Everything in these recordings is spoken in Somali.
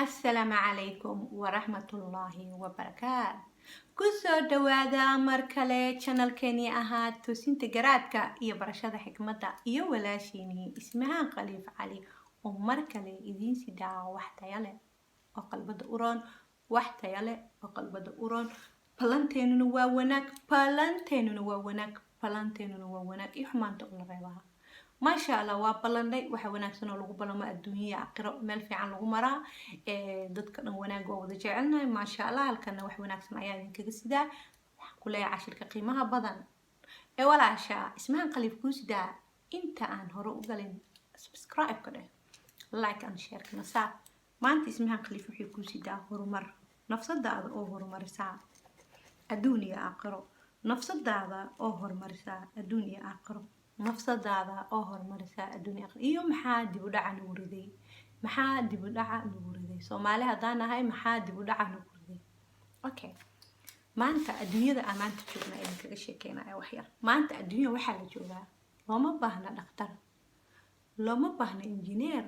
Asalaamu calaykum waraxmatullaahi wabarakaat. Kusoo dhawaada mar kale channelkeenii ahaa Toosinta Garaadka iyo Barashada Xikmadda iyo walaashiinii Ismahaan Khaliif Cali oo mar kale idiin sidaa wax taya leh oo qalbada u roon, wax taya leh oo qalbada u roon. Balanteenuna waa wanaag, balanteenuna waa wanaag, balanteenuna waa wanaag iyo xumaanta oo la reebaa. Maasha Allah, waa ballanay. Waxa wanaagsan oo lagu ballamo adduunya aakhiro meel fiican lagu maraa. Dadka dhan wanaag waa wada jecelnahay, maasha Allah. Halkana wax wanaagsan ayaa idinkaga sidaa. Waxaan ku leeyahay cashirka qiimaha badan ee walaasha Ismahan Khaliif kuu sidaa, inta aan hore u galin, subscribe ka dheh, like and share kana saar. Maanta Ismahan Khaliif waxay kuu sidaa horumar, nafsadaada oo horumarisaa adduun iyo aakhiro, nafsadaada oo horumarisaa adduun iyo aakhiro, nafsadaada oo horumarisaa adduun iyo aakhiro. Iyo maxaa dib u dhaca nagu riday? Maxaa dib u dhaca nagu riday, Soomaali haddaan nahay? Maxaa dib u dhaca nagu riday? Okay, maanta adduunyada aan maanta joognaa idinkaga sheekeynaya wax yar. Maanta adduunya waxaa la joogaa, looma baahna dhakhtar, looma baahna injineer,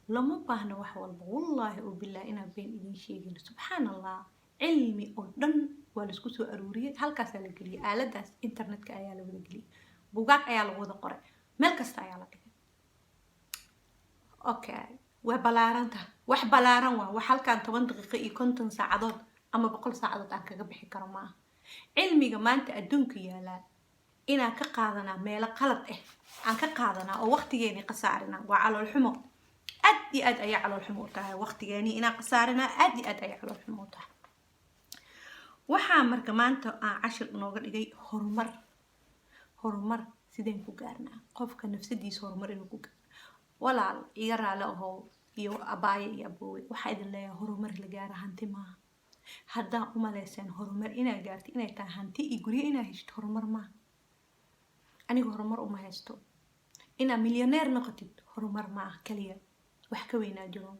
looma baahna wax walba. Wallaahi oo bilah inaan been idin sheegin. Subxaan Allah, cilmi oo dhan waa laisku soo aruuriyey, halkaasaa la geliyay, aaladaas internetka ayaa la wada geliyay, bugaag ayaa lagu wada qoray, meel kasta ayaa la dhigay. Okay, waa balaaranta, wax balaaran waa wax halkan 10 daqiiqo iyo 50 saacadood ama 100 saacadood aan kaga bixi karo maaha. Cilmiga maanta adduunka yaalaa inaan ka qaadanaa meelo qalad ah aan ka qaadanaa oo waqtigeeni khasaarinaa waa calool xumo. Aad iyo aad ayaa calool xumo u tahay waqtigeeni inaan khasaarinaa, aad iyo aad ayaa calool xumo u tahay. Waxaa marka maanta aan cashir inooga dhigay horumar. Horumar sideen ku gaarnaa? Qofka nafsadiisa horumar inuu ku gaaro. Walaal iga raali ahow iyo abaayo iyo aboowe, waxaa idin leeyahay, horumar la gaara hanti maaha. Haddaa umaleyseen horumar inaa gaarto inay tahay hanti iyo guryo inaa heshid, horumar maaha. Aniga horumar uma haysto inaa milyaneer noqotid. Horumar maaha kaliya, wax ka weynaa jiro.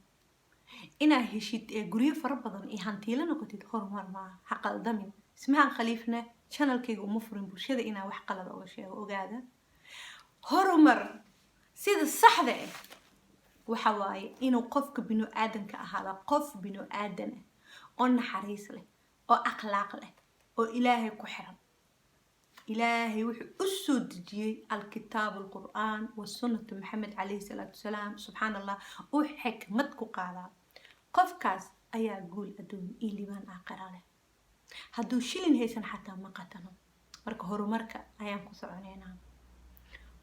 Inaa heshid ee guryo fara badan iyo hantiilo noqotid horumar maaha. Ha qaldamin. Ismahan Khaliifna channelkayga uma furin bulshada inaa wax qalad oga sheego. Ogaada, horumar sida saxda ah waxa waaye inuu qofka binu aadanka ahaada qof binu aadan ah oo naxariis leh oo akhlaaq leh oo Ilaahay ku xiran. Ilaahay wuxuu u soo dejiyey alkitaab, alqur'aan wa sunnatu Maxamed calayhi salaatu wasalaam. Subxaan Allah, uu xikmad ku qaadaa. Qofkaas ayaa guul adduun iyo liibaan aakhira leh. Hadduu shilin haysan xataa ma qatano. Marka horumarka ayaan ku soconeynaa.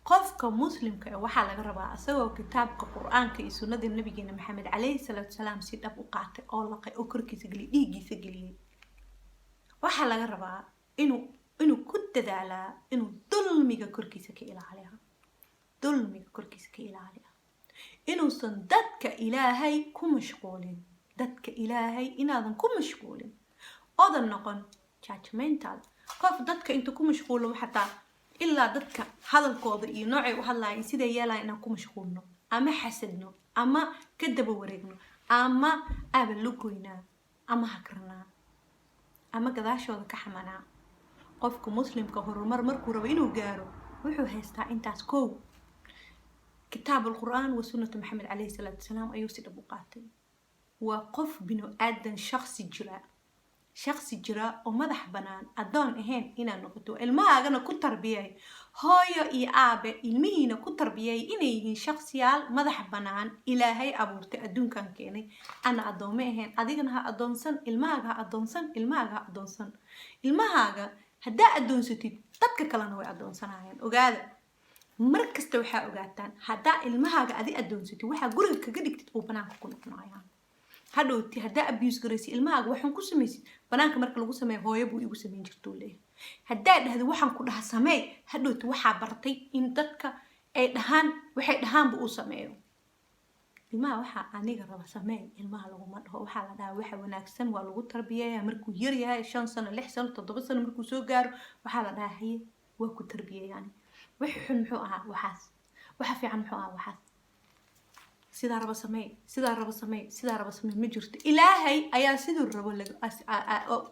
Qofka muslimka ee waxaa laga rabaa, isagoo kitaabka Qur-aanka iyo sunnada nabigeena Maxamed calayhi salaatu wasalaam si dhab u qaatay oo laqay oo korkiisa geliyay, dhiiggiisa geliyey, waxaa laga rabaa inuu ku dadaalaa inuu dulmiga korkiisa ka ilaaliya, dulmiga korkiisa ka ilaaliya, inuusan dadka Ilaahay ku mashquulin, dadka Ilaahay inaadan ku mashquulin, oodan noqon judgmental, qof dadka intuu ku mashquulo, xataa ilaa dadka hadalkooda iyo noocay u hadlayan, siday yeelayan inaan ku mashquulno ama xasadno ama ka daba wareegno ama aaba lugoynaa ama hakarnaa ama gadaashooda ka xamanaa. Qofka muslimka horumar markuu rabo inuu gaaro, wuxuu haystaa intaas: kow, kitaab alqur-aan wa sunnatu Maxamed calayhi salaatu wasalaam ayuu si dhab u qaatay. Waa qof binu aadan, shaksi jira, shaksi jira oo madax bannaan, addoon ahayn inaad noqoto. Ilmahaagana ku tarbiyay, hooyo iyo aabe, ilmihiina ku tarbiyay inay yihiin shaksiyaal madax bannaan, Ilaahay abuurtay, adduunkan keenay, ana addoome ahayn. Adigana ha addoonsan ilmahaaga, ha addoonsan ilmahaaga, ha addoonsan ilmahaaga. Haddaa addoonsatid, dadka kalena way addoonsanayaan. Ogaada, mar kasta waxaa ogaataan, haddaa ilmahaaga adi addoonsatid, waxaa guriga kaga dhigtid uu banaanka ku noqonayaan hadhowti. Haddaa abuse garaysid ilmahaaga, waxaan ku samaysid, banaanka marka lagu sameeyo, "Hooyo buu igu samayn jirtuu" leeyahay. Haddaa dhahdo, "Waxaan ku dhaha sameey," hadhowti waxaa bartay in dadka ay dhahaan waxay dhahaanba uu sameeyo ilmaha. "Waxaa aniga raba sameey" ilmaha laguma dhaho. Waxaa la dhahaa waxa wanaagsan waa lagu tarbiyeeya markuu yar yahay, 5 sano, 6 sano, 7 sano markuu soo gaaro. Waxaa la dhahaa, "Haye, waa ku tarbiyeeyani. Wixii xun muxuu ahaa? Waxaas. Waxa fiican muxuu ahaa? Waxaas. Sidaa raba sameey, sidaa raba sameey, sidaa raba sameey" ma jirto. Ilaahay ayaa siduu rabo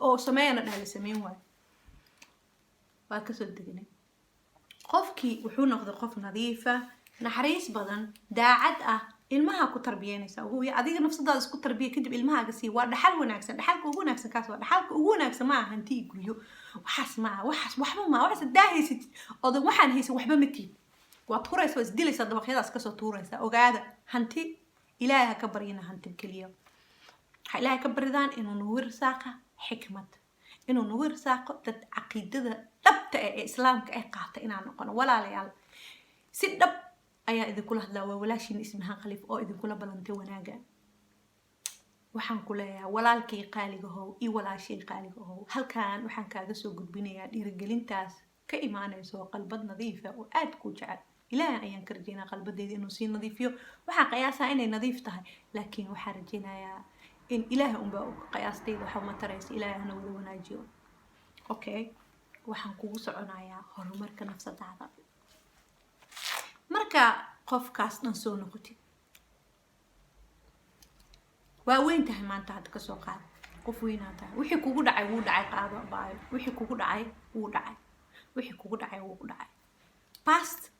oo sameeyana dhaha, la sameyn waayo. Waa kasoo degnay. Qofkii wuxuu noqday qof nadiifa, naxariis badan, daacad ah. Ilmaha ku tarbiyeynaysa ugu adiga nafsadaada isku tarbiya, kadib ilmahaaga sii. Waa dhaxal wanaagsan. Dhaxalka ugu wanaagsan kaas waa. Dhaxalka ugu wanaagsan ma aha hanti iyo guryo. Waxaas ma aha, waxaas waxba ma aha. Waxaas haddaa haysatid oodan waxaan haysan, waxba ma tiid. Waad huraysa, waa isdilaysaa, dabaqyadaas kasoo tuuraysaa. Ogaada, hanti Ilaahay ha ka baryina hanti keliya. Waxaa Ilaahay ka baridaan inuu nagu irsaaqa xikmad, inuu nagu irsaaqo dad caqiidada dhabta ah ee Islaamka ay qaata inaan noqono. Walaalayaal, si dhab ayaa idinkula hadlaa. Waa walaashiin Ismahaan Khaliif oo idinkula balantay wanaaga. Waxaan ku leeyahay, walaalkay qaaligahow iyo walaashay qaaligahow, halkan waxaan kaaga soo gudbinayaa dhiirigelintaas ka imaanayso qalbad nadiifa oo aad ku jecel. Ilaahay ayaan ka rajeynaa qalbadeeda inuu sii nadiifiyo. Waxaan qiyaasaa inay nadiif tahay, laakiin waxaan rajeynayaa in Ilaahay unbaa og. Qiyaastayda waxa uma taraysa. Ilaahay hana wada wanaajiyo. Okay, waxaan kugu soconayaa horumarka nafsadaada. Marka qofkaas dhan soo noqotid, waa weyn tahay maanta. Hadda kasoo qaad qof weynaa tahay. Wixii kugu dhacay wuu dhacay. Qaado baayo, wixii kugu dhacay wuu dhacay, wixii kugu dhacay wuu dhacay. Past,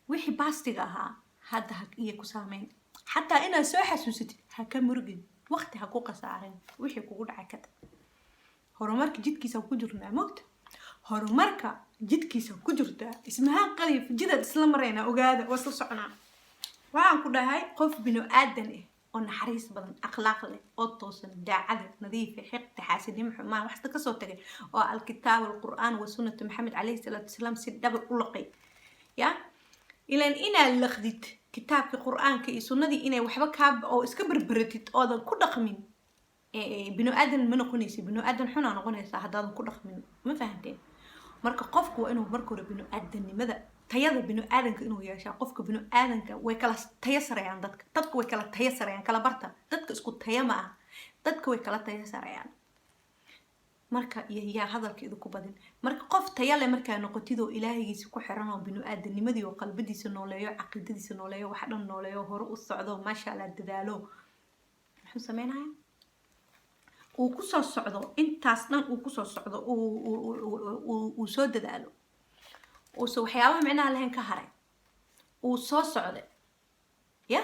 wixii pastiga ahaa hadda ha iyo ku saameyn. Xataa inaad soo xasuusatid ha ka murgin, waqti ha ku khasaarin. Wixii kugu dhacay ka tag. Horumarka jidkiisa ku jirnaa, mogta? Horumarka jidkiisa ku jirtaa. Ismahaan Khaliif jidaad isla maraynaa. Ogaada, waa isla soconaa. Waxaan ku dhahay, qof binu aadan ah oo naxariis badan, akhlaaq leh, oo toosan, daacada, nadiifa, xiqda, xaasidnimo, xumaan waxsta kasoo tagay, oo alkitaab, alqur'aan wa sunnatu Maxamed calayhi salaatu wasalaam si dhaba u laqay. Ya ilan inaad laqdid kitaabka Qur-aanka iyo sunnadii, inay waxba kaa oo iska berberatid oodan ku dhaqmin, binu aadan ma noqonaysa. Binu aadan xunaa noqonaysaa haddaadan ku dhaqmin. Ma fahanteen? Marka qofku waa inuu marka hore binu aadannimada, tayada binu aadanka inuu yeeshaa. Qofka binu aadanka way kala tayo sareeyaan. Dadka way kala tayo sareeyaan. Kala barta, dadka isku tayo ma ah, dadka way kala tayo sareeyaan. Marka yaa hadalka idinku badin. Marka qof taya leh markaa noqotid oo Ilaahigiisa ku xiran, oo binu aadanimadii oo qalbadiisa nooleeyo, caqiidadiisa nooleeyo, wax dhan nooleeyo, hore u socdo, maasha Allah, dadaalo, muxuu sameynaya? Uu kusoo socdo intaas dhan, uu kusoo socdo, uu soo dadaalo, uusa waxyaabaha micnaha lahayn ka haray, uu soo socday, ya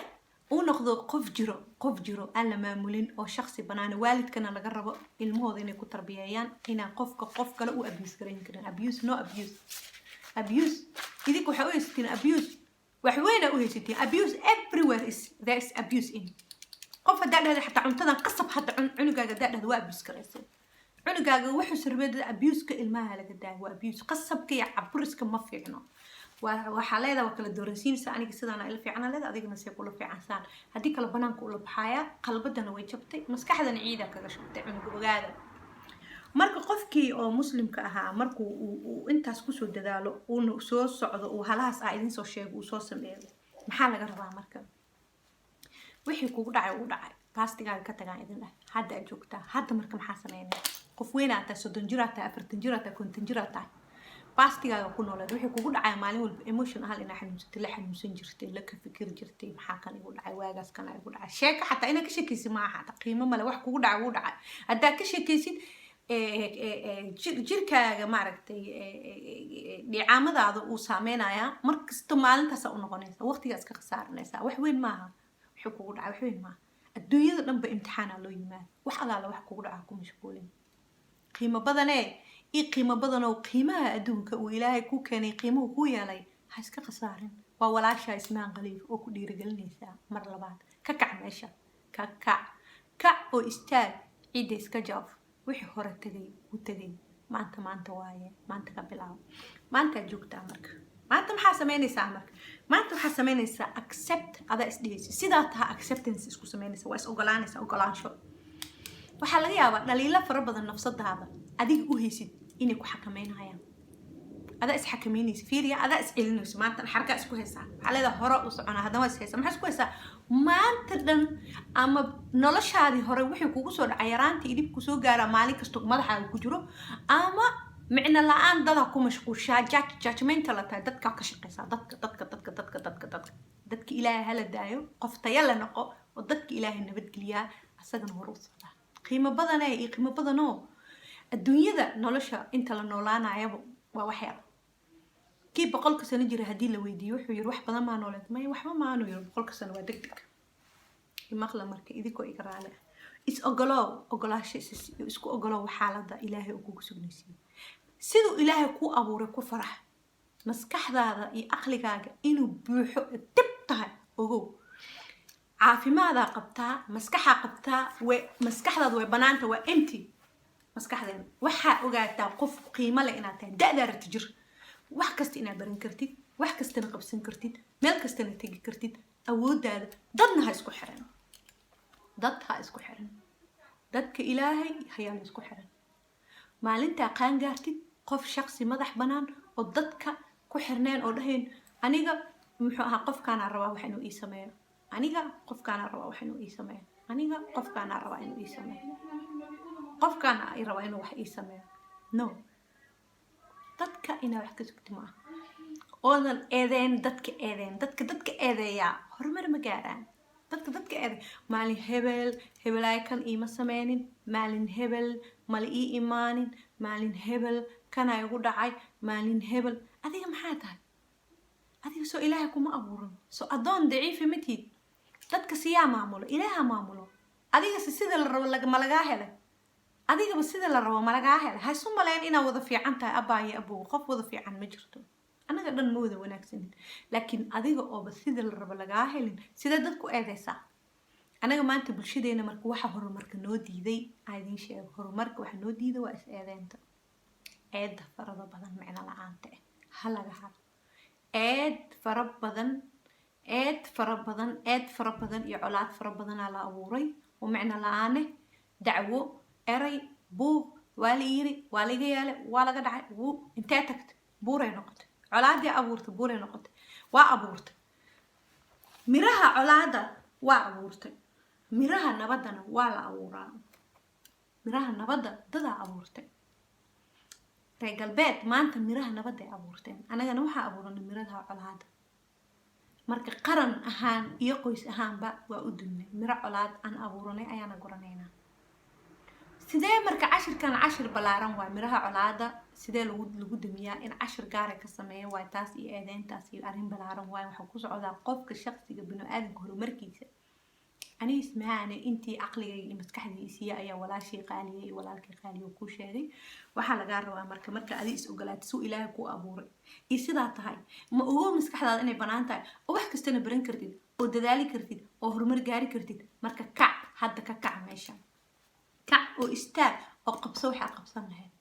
uu noqdo qof jiro, qof jiro aan la maamulin oo shaksi banaana. Waalidkana laga rabo ilmahooda inay ku tarbiyeeyaan inaan qofka qof kale u abuse garayn karin. Abuse, no abuse. Abuse idinka waxaa u haysatiin, abuse wax weyna u haysatiin. Abuse everywhere is there, is abuse in qof haddaa dhahda xataa cuntadan qasab hadda cunugaaga haddaa dhahda, waa abuse garaysa cunugaaga. Wuxuu sarbeed abuseka ilmaha laga daayo. Waa abuse. Qasabka iyo caburiska ma fiicno. Waxaa leedaha, waa kala dooransiinaysa. Aniga sidaana ila fiicana leeda, adigana see kula fiicansaan. Haddii kale banaanka ula baxaaya, qalbadana way jabtay, maskaxdana ciidaa kaga shubtay cunuga. Ogaada. Marka qofkii oo Muslimka ahaa markuu uu intaas kusoo dadaalo, uuna soo socdo, uu halahaas ah idin soo sheego, uu soo sameeyo, maxaa laga rabaa? Marka wixii kugu dhacay uu dhacay, pastigaaga ka tagaan idin dheh. Hadda aad joogtaa hadda, marka maxaa sameynaya? Qof weynaa tahay, 30 jiraa tahay, 40 jiraa tahay, 50 jiraa tahay, pastigaaga ku nooleed. Wixii kugu dhacaya maalin walba emotion ahaan inaa xanuunsatay, la xanuunsan jirtay, la ka fikiri jirtay, maxaa kan igu dhacay, waagaas kana igu dhacay, sheeko xataa inaad ka sheekaysid maaha. Xataa qiimo male. Wax kugu dhacay wuu dhacay. Haddaad ka sheekaysid, jirkaaga, maaragtay, dhicaamadaada uu saameynayaa. Markasta maalintaasa u noqonaysa, waqtigaa iska khasaaranaysaa. Wax weyn maaha wixii kugu dhacay, wax weyn maaha. Adduunyada dhanba imtixaana loo yimaado. Wax alaala wax kugu dhaca ku mashquulin. Qiimo badanee io qiimo badanoo qiimaha adduunka uu Ilaahay ku keenay, qiimuhu ku yeelay, ha iska khasaarin. Waa walaasha Ismaan Khaliif oo ku dhiirigelinaysaa mar labaad. Ka kac meesha, ka kac, kac oo istaag, ciidda iska jaaf. Wixii hore tegay wuu tegay. Maanta, maanta waaye, maanta ka bilaabo. Maantaad joogtaa. Marka maanta maxaa sameynaysaa? Marka maanta waxaa sameynaysaa accept. Adaa isdhehaysa sidaa taha, acceptance isku sameynaysa, waa is ogolaanaysa. Ogolaansho. Waxaa laga yaabaa dhaliilo fara badan nafsadaada adiga u haysid inay ku xakameynayaan. Adaa is xakameynaysa, fiiriya, adaa is celinaysa. Maanta xarkaa isku haysaa, waxaa leedahay hore u soconaa, haddana waa is haysaa. Maxaa isku haysaa maanta dhan? Ama noloshaadii hore wixii kugu soo dhacay, yaraantii idhib kusoo gaaraa, maalin kasto madaxaaga ku jiro, ama micno la-aan dadaa ku mashquushaa, judgmental la tahay, dadkaa ka shaqaysaa, dadka, dadka, dadka, dadka, dadka, dadka, dadka. Ilaahay hala daayo. Qof taya la noqo oo dadka Ilaahay nabadgeliyaa, asagana hore u socdaa. Qiimo badane iyo qiimo badanoo adduunyada nolosha inta la noolaanayaba waa wax yar. Kii 100-ka sano jira haddii la weydiiyo, wuxuu yiri, "Wax badan maa nooleed?" "Maya, waxba maanu," yiri. 100-ka sano waa deg deg. Imaqla marka, idinkoo iga raali ah, is ogolow, ogolaasho isku ogolow xaaladda Ilaahay uu kugu sugnaysiiyo, siduu Ilaahay kuu abuuray ku farax. Maskaxdaada iyo aqligaaga inuu buuxo dib tahay ogow. Caafimaadaa qabtaa, maskaxaa qabtaa, way maskaxdaada way banaanta, waa empty maskaxdeena. Waxaa ogaataa qof qiimo leh inaad tahay, da-daa rabta jir, wax kasta inaad baran kartid, wax kastana qabsan kartid, meel kastana tegi kartid awooddaada. Dadna ha isku xiran, dad ha isku xiran, dadka Ilaahay hayaa la isku xiran. Maalintaa qaan gaartid, qof shaqsi madax banaan oo dadka ku xirneen oo dhahayn, "Aniga muxuu ahaa, qofkaanaa rabaa wax inuu ii sameeyo, aniga qofkaanaa rabaa wax inuu ii sameeyo, aniga qofkaanaa rabaa inuu ii sameeyo, qofkaana i rabaa inuu wax ii sameeyo." No, dadka inaa wax ka sugti maaha, oodan eedeyn dadka, eedeyn dadka. Dadka eedeeyaa horumar ma gaaraan. Dadka dadka eedeey, maalin hebel hebelaay kan iima sameynin, maalin hebel mala ii imaanin, maalin hebel kanaa igu dhacay, maalin hebel. Adiga maxaa tahay? Adiga soo Ilaahay kuma abuuran? Soo addoon daciifa ma tihid? Dadka siyaa maamulo? Ilaaha maamulo. Adigase sida la rabo ma lagaa helay? Adigaba sida la rabo ma lagaa helay? Ha isu malayn inaad wada fiican tahay. Abbaa iyo abow, qof wada fiican ma jirto, annaga dhan ma wada wanaagsanin. Laakiin adiga ooba sida la rabo lagaa helin, sidee dadku eedeysaa? Anaga maanta bulshadeena marka waxa horumarka noo diiday aa idiin sheego. Horumarka waxa noo diiday waa is eedeynta, eedda farada badan, micno la-aanta ah. Ha laga haro eed fara badan, eed fara badan, eed fara badan iyo colaad fara badanaa la abuuray oo micno la-aane. Dacwo, eray, buuq, waa la yiri, waa laga yeelay, waa laga dhacay, wuu intee tagtay? Buuray noqotay. Colaadii abuurtay buuray noqotay. Waa abuurtay miraha colaada, waa abuurtay miraha nabaddana. Waa la abuuraa miraha nabadda, dadaa abuurtay. Reer galbeed maanta miraha nabadday abuurteen, anagana waxaa abuuranay miraha colaada. Marka qaran ahaan iyo qoys ahaanba waa u dunnay. Miro colaad aan abuuranay ayaana guranaynaa. Sidee marka cashirkan cashir ballaaran waay. Miraha colaada sidee lagu damiyaa in cashir gaara ka sameeya waay. Taas iyo eedeyntaas iyo arrin ballaaran waay. Waxaa ku socdaa qofka shaqsiga binu-aadanka horumarkiisa. Aniga Ismahaane, intii caqligayga iyo maskaxdii siiya ayaa walaashii qaaliyay iyo walaalkii qaaliya kuu sheegay. Waxaa lagaa rabaa marka adi is ogolaatay suu Ilaahay kuu abuuray iyo sidaa tahay, ma ogo maskaxdaada inay banaan tahay oo wax kastana baran kartid oo dadaali kartid oo horumar gaari kartid. Marka kac, hadda ka kac meesha, kac oo istaag oo qabso waxaa qabsan lahayd.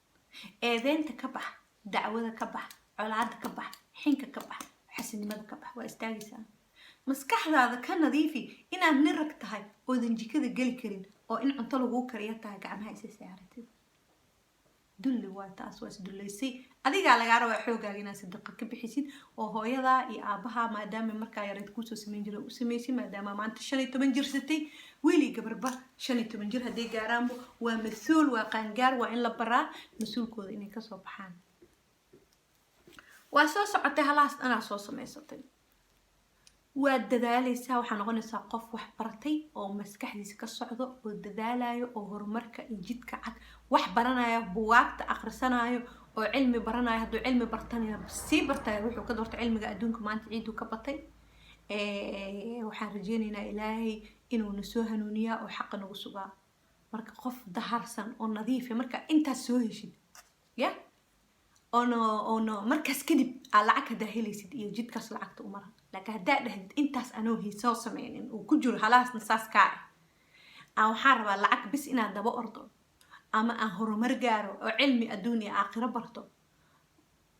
Eedeynta ka bax, dacwada ka bax, colaada ka bax, xinka ka bax, xasinimada ka bax. Waa istaagaysaa. Maskaxdaada ka nadiifi inaad nin rag tahay oodan jikada geli karin oo in cunto laguu kariyo tahay. Gacmaha isa saaratid dulli waa taas, waa isdullaysay. Adigaa lagaa rabaa xoogaaga inaad sadaqa ka bixisid oo hooyadaa iyo aabaha, maadaama markaa yareed kuusoo samayn jira, u samaysid. Maadaama maanta 15 jirsatay, wiil iyo gabarba 15 jir hadday gaaraanbo waa mas-uul, waa qaangaar. Waa in la baraa mas-uulkooda inay kasoo baxaan. Waa soo socotay, halaas dhanaa soo samaysatay, waad dadaaleysaa. Waxaa noqonaysaa qof wax bartay oo maskaxdiisa ka socdo oo dadaalayo oo horumarka iyo jidka cad wax baranayo, buwaagta akhrisanayo oo cilmi baranayo. Hadduu cilmi bartanayo, sii bartayo, wuxuu ka doortay cilmiga adduunka maanta ciiduu ka batay. Waxaan rajeynaynaa Ilaahay inuu na soo hanuuniyaa oo xaqa nagu sugaa. Marka qof daharsan oo nadiifa marka intaas soo heshid ya oono markaas kadib aa lacag haddaa helaysid iyo jidkaas lacagta u mara. Laakiin haddaa dhahdid intaas anoo soo sameynin uu ku jiro halaasna saas kaa ah, aan waxaan rabaa lacag bis inaan daba ordo ama aan horumar gaaro oo cilmi adduun iyo aakhiro barto,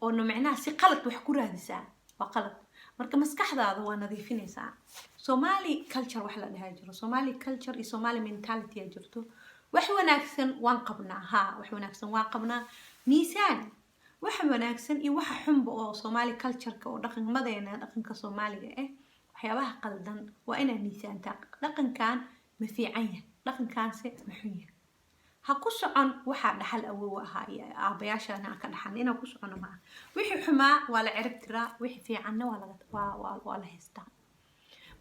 oona micnaha si qalad wax ku raadisaa, waa qalad. Marka maskaxdaada waa nadiifinaysaa. Somali culture wax la dhahaa jiro, Somali culture iyo Somali mentality aa jirto. Wax wanaagsan waan qabnaa, ha, wax wanaagsan waan qabnaa. Miisaan waxa wanaagsan iyo waxa xunba oo Somali cultureka oo dhaqanmadeena, dhaqanka Soomaaliga ah, waxyaabaha qaldan waa inaad miisaantaa. Dhaqankan ma fiican yahay? Dhaqankaanse ma xun yahay? Ha ku socon waxaa dhaxal awow ahaa iyo aabayaashana ka dhaxal inaa ku socono maaha. Wixii xumaa waa la cirib tiraa, wixii fiicanna waa laga waa la haystaa.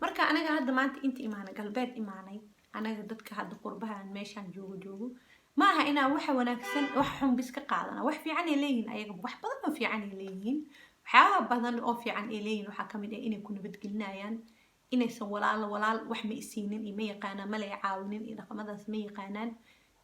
Marka anaga hadda maanta inta imaanay, galbeed imaanay, anaga dadka hadda qurbahan meeshaan joogo maaha inaa waxa wanaagsan wax xun bis ka qaadana. Wax fiican ay leeyihiin ayaga, wax badan oo fiican ay leeyihiin. Waxyaabaha badan oo fiican ay leeyihiin waxaa kamid ah inay ku nabadgelinayaan. Inaysan walaalo walaal wax ma isiinin iyo ma yaqaanaan, ma lay caawinin iyo dhaqamadaas ma yaqaanaan.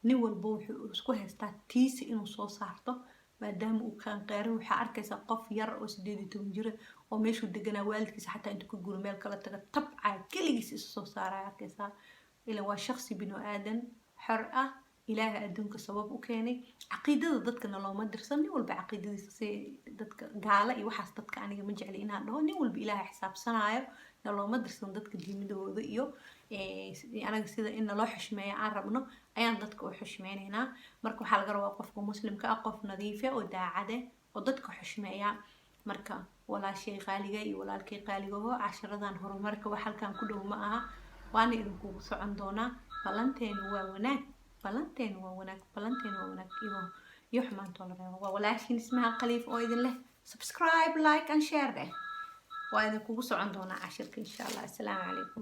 Nin walba wuxuu isku haystaa tiisa inuu soo saarto maadaama uu qaanqaarin. Waxaa arkaysaa qof yar oo 18 jira oo meeshuu deganaa waalidkiisa xataa intuu ka guro meel kala taga, tabcaa keligiis isu soo saaraya arkaysaa. Ilan waa shaksi binu aadan xor ah, Ilaahay adduunka sabab u keenay. Caqiidada dadkana looma dirsan, nin walba caqiidadiisa si dadka gaala iyo waxaas dadka aniga ma jecli inaan dhaho. Nin walba Ilaahay xisaabsanaayo, na looma dirsan dadka diimadooda iyo anaga sida in naloo xushmeeya aan rabno ayaan dadka u xushmeyneynaa. Marka waxaa laga rabaa qofka muslimka ah qof nadiife oo daacade oo dadka xushmeeya. Marka walaashay qaaliga iyo walaalkay qaaligaho, casharadan horumarka wax halkan ku dhow ma aha, waana idinkugu socon doonaa. Ballanteenu waa wanaag, ballanteenu waa wanaag, ballanteenu waa wanaag iyo xumaantoo la reebo. Waa walaashiin Ismaha Khaliif oo idin leh subscribe, like and share dheh. Waa idinkugu socon doonaa cashirka, insha Allah. Assalaamu calaykum.